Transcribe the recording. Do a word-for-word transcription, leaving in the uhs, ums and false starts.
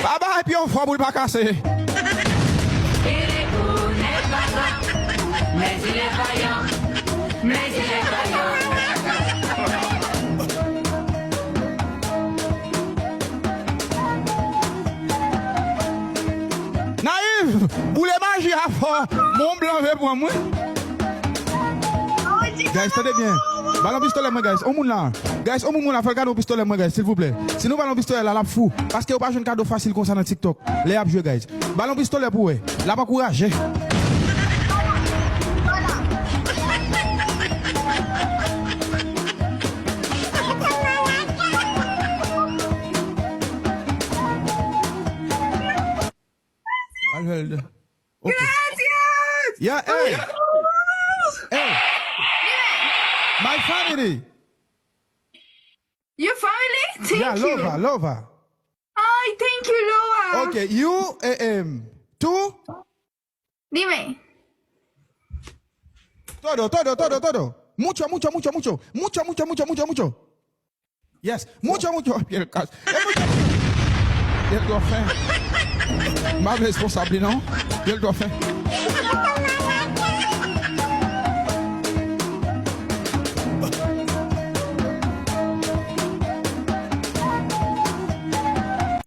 Baba epi yon fò boul pa kase. Il est cool, n'est pas grave, mais il est vaillant, mais il est vaillant. Naïve, boule maji a fò. Mon blan vle pran mwen. Guys, tande byen. Ba l yon pistolè mwen, guys. On moun la. Guys, on moun la, fè l gade yon pistolè mwen, guys, silvouplè. Si nou ba l yon pistolè la, l ap fou. Paske yo pa jwenn kado fasil konsa nan TikTok. Lè y ap jwe, guys. Ba l yon pistolè pou wè. L ap ankouraje. Al fè l. Ok. Gracias! Yeah, hey. Hey. My family. Your family? Thank Yeah, you. Lova, Lova. Ay, thank you, Lova. Ok, you, eh, em, two. Dime. Todo, todo, todo, todo. Mucho, mucho, mucho, mucho. Mucho, mucho, mucho, mucho, mucho. Yes. Mucho, mucho. Pyè l kas. E mucho. Pyè l twò fen. M pa vle responsab li non. Pyè l twò fen.